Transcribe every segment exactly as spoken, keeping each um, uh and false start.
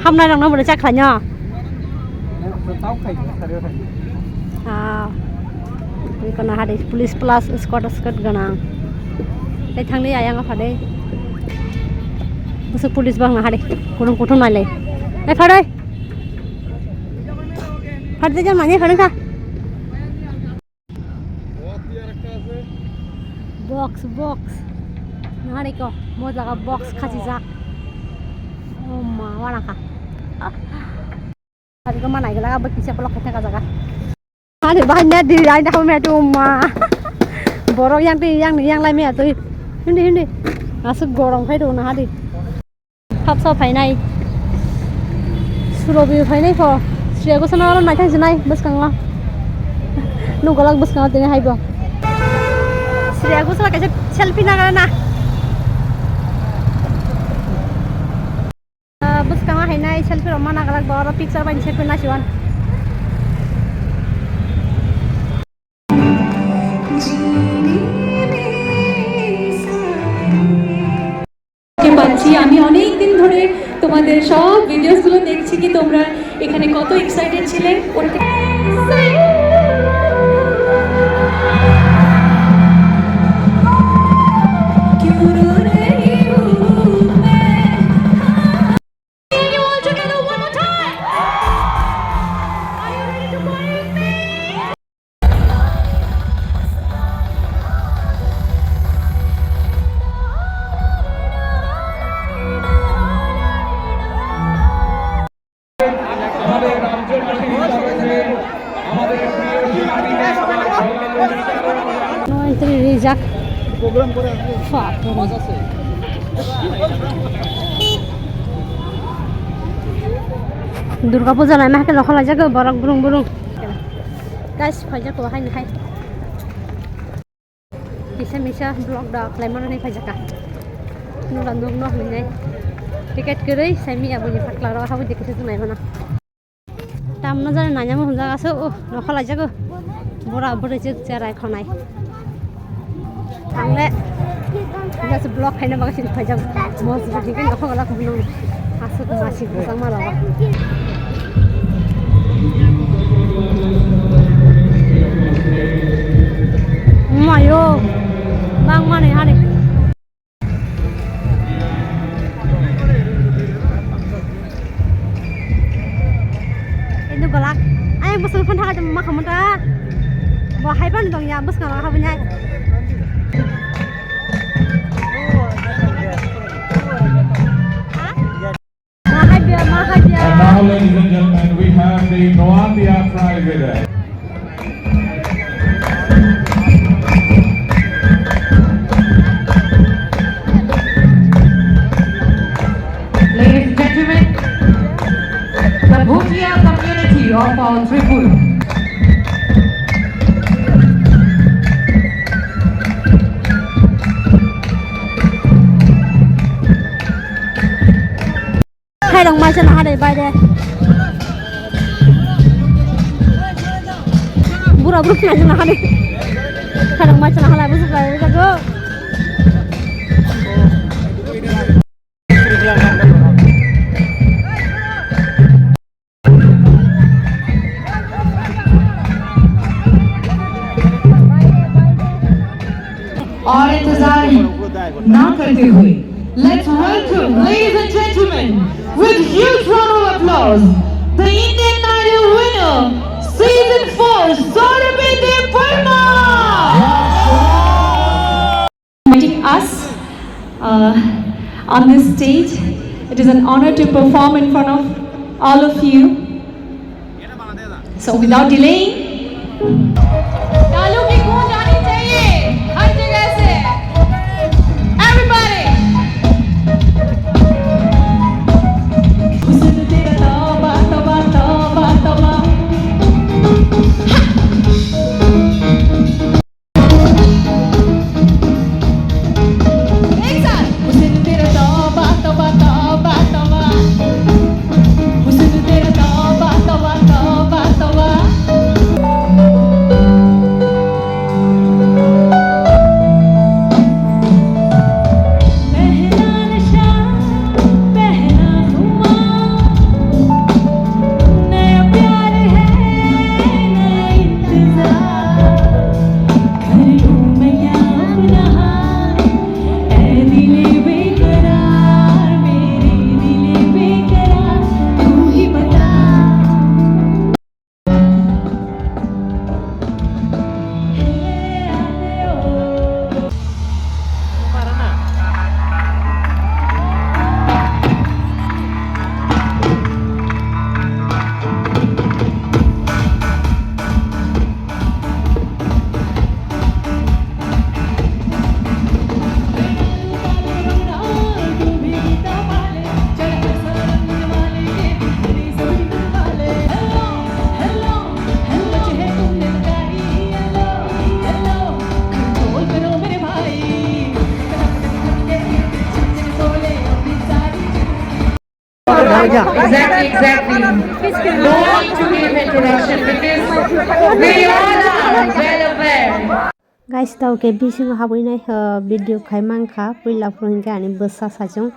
Hamnai rokno bwrwi chak khlainw. Ah. Ui kono hari police plus escort escort ganang. Tei thangdi ayang o phadai. Busuk police bang hari. Kurung kuthum nailai. Eh phadai. Phadai jan manya phadai kha. Box, box. Nahari ko, mo jaga box khachijak. O ma, wana kha. Hari ko manai gala, abo kisa block khaithaka jaga. Hari bahai net di, ai dakho me tu ma. Borok yang ti, yang ni, yang lai me tu. Hindi, hindi. Asuk gorong khai do nahari. Hapsa phainai. Surobi phainai pho. Sri Agusana oro naithang sinai bwskango. Nugolak bwskango tini haibo. Sri Agusana kaisa selfie nagra na. Ah, bwskango hainai selfie rok ma naglak bo oro picture bai selfie nasiwan. কে পাচ্ছি। আমি অনেক দিন ধরে তোমাদের সব ভিডিওস গুলো দেখছি কি তোমরা এখানে কত এক্সাইটেড ছিলে। ওরা Rijak. Durga puja naima khe nokha laijak borok burung burung. Guys, phaijak o haino hai. Kisa misa vlog da khlaimano ni phaijaka. Nula nugno hinai. Ticket kwrwi saimi aboni phaklaro habwi de kisa chwnai mano. Tamno jani nanya mo hunjak aso o nokha laijago. Bora bwrwi chwk cherai khonai. Angle just vlog khaina bagwi sini phaijak. Mos bidi khe nokha gala khumno. Asuk masi bwsang ma rogo. Mayo. Bang mani hani. Ini golak. Ayo bwswk phone thakai ma khamanta. Bo hai ban dong ya bwswk na habanya. Ha? Mahadia, Mahadia. And now, ladies and gentlemen, we have the Noatia tribe with us. Ladies and gentlemen, the Bhutia community of our Tripura. Khairok maisa na hade baire. Bura bura khna jana hade. Khairok maisa na hala busu bai jago. और इंतजार ना करते हुए, let's welcome, ladies and gentlemen, with huge round of applause, the Indian Idol winner, season four, Saurabh Debbarma. Inviting us, uh, on this stage. It is an honor to perform in front of all of you. So without delaying, तालियों की गूंज आनी चाहिए हर जगह से। Everybody. हुस्न तेरा तौबा, तौबा, तौबा, तौबा। एक साथ। हुस्न तेरा तौबा, तौबा, तौबा, तौबा। हुस्न तेरा तौबा, तौबा, तौबा, तौबा। Exactly, exactly. No need to give introduction because we all are well aware. Guys, tau ke bisingo habwi nai, uh, video khai mankha, puila phuru hinkhe ani bwsa saichung,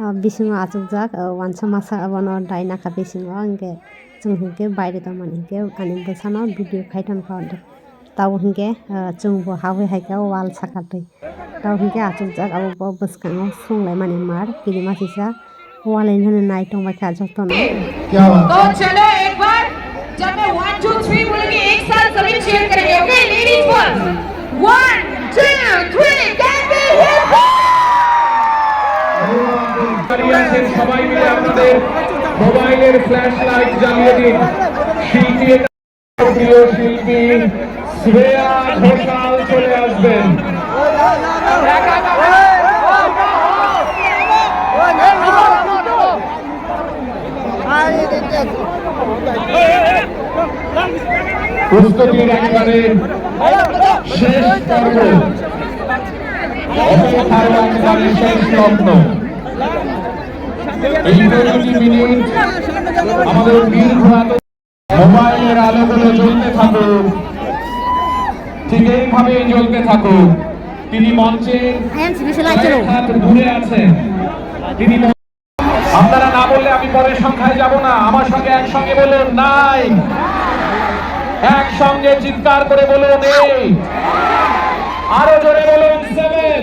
uh, bisingo achukjak, uh, wansa masa abono dai nakha bisingo, hinkhe chwng hinkhe baire tongmani hinkhe ani bwsano video khai tonkha. Tabo hinkhe, ah, chwngbo habwi hai khe o wal saka twi. Tabo hinkhe achukjak abo bo bwskango songlaimani mar kirima sisa wal hinwi nai tongbai kha jotono. क्या बात। तो चलो एक बार जब मैं one two three बोलूंगी एक साथ सभी चीयर करेंगे, okay? Ladies first. One two three, can we hear? দাঁড়িয়ে আছেন, সবাই মিলে আপনাদের মোবাইলের ফ্ল্যাশ লাইট জ্বালিয়ে দিন। শিল্পী প্রিয় শিল্পী শ্রেয়া ঘোষাল চলে আসবেন। প্রস্তুতির একেবারে শেষ পর্ব এবং তারও একেবারে শেষ লগ্ন। এই প্রতিটি মিনিট আমাদের দীর্ঘ এত মোবাইলের আলোগুলো জ্বলতে থাকুক, ঠিক এইভাবেই জ্বলতে থাকুক। তিনি মঞ্চের আয়ান সিরিজে লাইট জ্বলো। কয়েক হাত দূরে আছেন। তিনি ম-, আপনারা না বললে আমি পরের সংখ্যায় যাব না। আমার সঙ্গে একসঙ্গে বলুন, নাইন। একসঙ্গে চিৎকার করে বলুন, এইট। আরো জোরে বলুন, seven.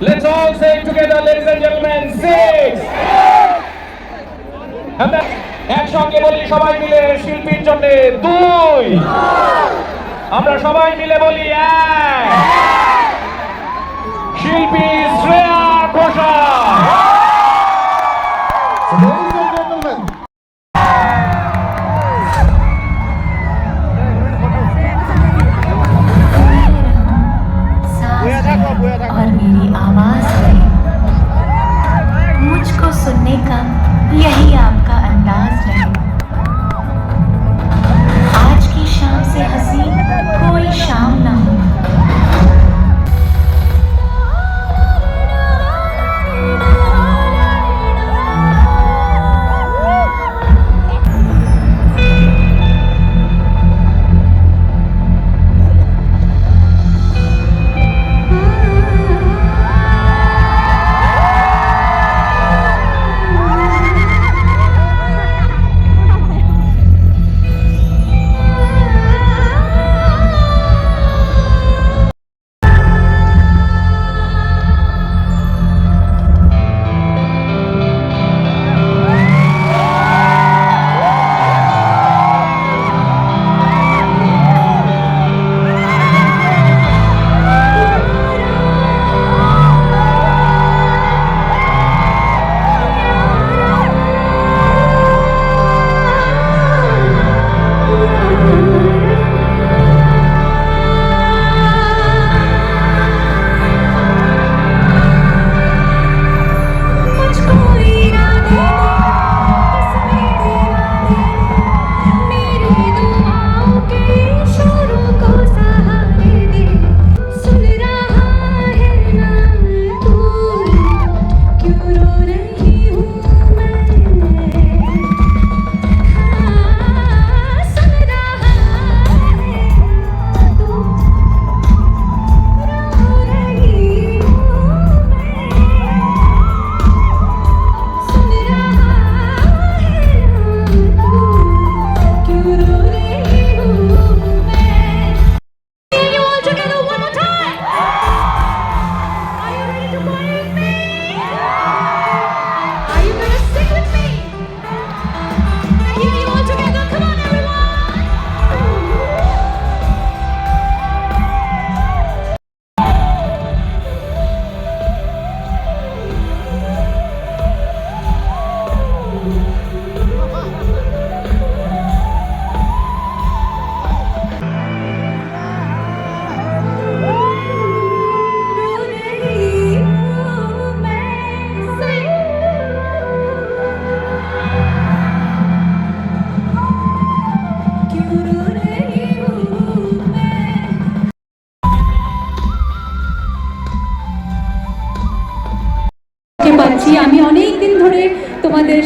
Let's all say together, ladies and gentlemen, six. আমরা একসঙ্গে বলি সবাই মিলে শিল্পীর জন্য দুই। আমরা সবাই মিলে বলি এক। শিল্পী শ্রেয়া ঘোষাল। सांस है और मेरी आवाज है। मुझको सुनने का यही आपका अंदाज है। आज की शाम से हसीन कोई शाम ना हो।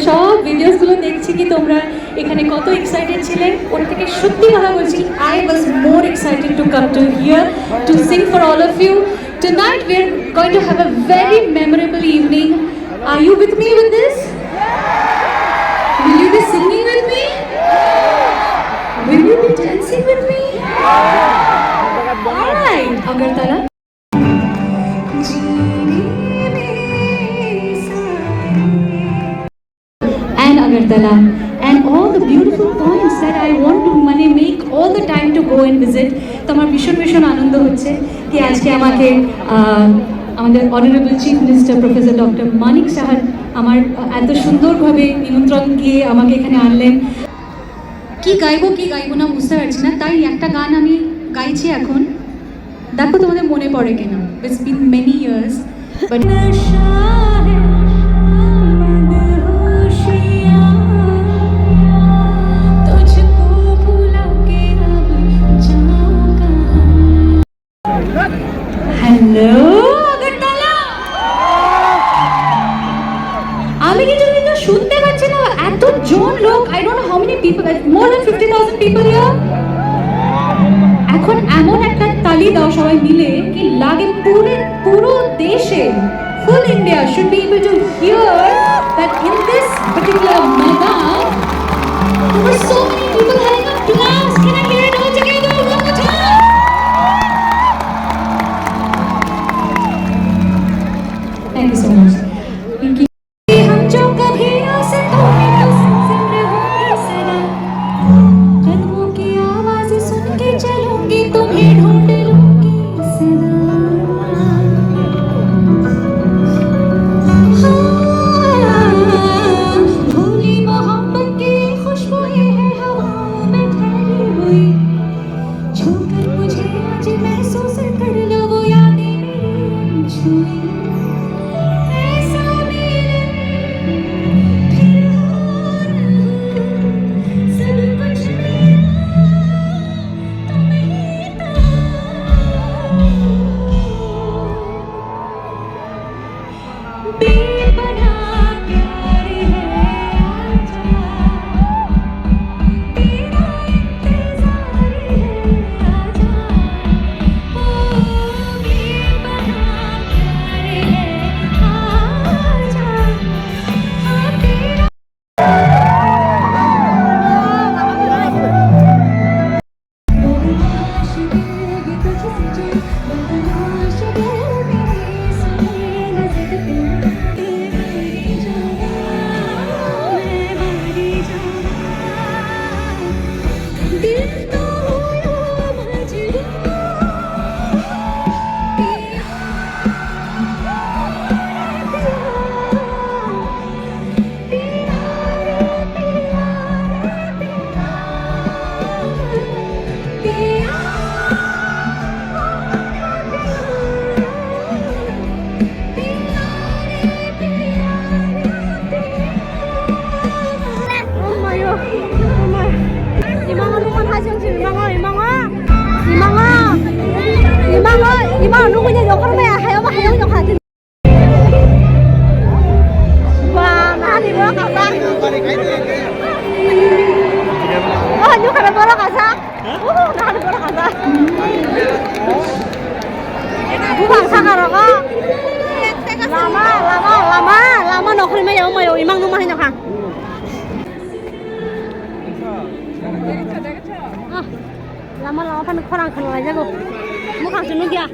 সব ভিডিওসগুলো দেখছি কি তোমরা এখানে কত এক্সাইটেড ছিলে, ওটা থেকে সত্যি কথা বলছি, I was more excited to come to here to sing for all of you. Tonight we are going to have a very memorable evening. Are you with me with this? Will you be singing with me? Will you be dancing with me? All right, Agartala. And Agartala and all the beautiful points that I want to মানে make all the time to go and visit. তো আমার ভীষণ ভীষণ আনন্দ হচ্ছে কি আজকে আমাকে আহ, আমাদের honourable chief minister professor doctor Manik সাহার আমার আহ, এত সুন্দরভাবে নিমন্ত্রণ দিয়ে আমাকে এখানে আনলেন। কি গাইবো কি গাইবো না বুঝতে পারছি না, তাই একটা গান আমি গাইছি এখন। দেখো তোমাদের মনে পড়ে কিনা। It's been many years, but नशा है मदहोशियाँ, तुझको भुला के अब जाऊँ कहाँ। হ্যালো, আগরতলা। আমি কিছু কিন্তু শুনতে পাচ্ছি না, এত জন লোক। I don't know how many people, like, more than fifty thousand people here. এখন এমন একটা তালি দাও সবাই মিলে, কি লাগে পুরো, পুরো দেশে, full India should be able to hear that in this particular maidan there were so many people having a blast. Can I hear it all together one more time? Thank you so much. हम जो कभी आसिफ होंगे तो जिंदा होंगे सदा। कदमों की आवाज सुन के चलूंगी, तुम्हें ढूंढ लूंगी सदा। हाँ, भूली मोहब्बत की खुशबू ये है हवाओं में फैली हुई। छूकर मुझे आज महसूस कर लो वो यादें मेरी छुई। ऐसा मिलन फिर हो ना, सब कुछ मेरा, तुम ही तो। बेपनाह प्यार है, आजा, तेरा इंतजार है, आजा। ओ बेपनाह प्यार है, आजा। हाँ, तेरा Imango nukman hai chwng chwng imango, imango, imango, imango, imango nukmani jokhor maya, hayo ma hayo nukha. Wah, nahani borok kasak. Oh, nukha borok kasak. Oh, nahani borok kasak. Buphang saka rogo. Lama, lama, lama, lama nokhorwi maya, maya, imang nukmani nokha. Ah, lama, lama phano khorang khorang lai jago. Mukhang se nukya.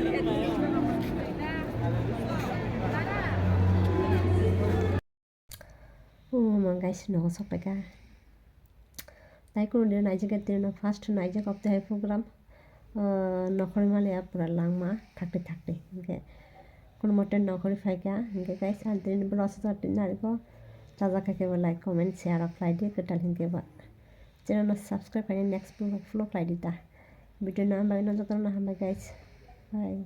Omo guys, nogo sokpaikha. Tai kunu dino naijak, dino first naijak obtwi hai program. Ah, nokhorwi maliya pura langma thakti thakti. Hinkhe kunu mote nokhorwi phaikha. Hinkhe guys, ang dini vlog aswk twi narikho. Chajak khaikhe bo like, comment, share rok khlai di. Kwtal hinkhe bo channel no subscribe khaina next vlog khlai di ta. Video no hambai no jotono hambai guys. Bye.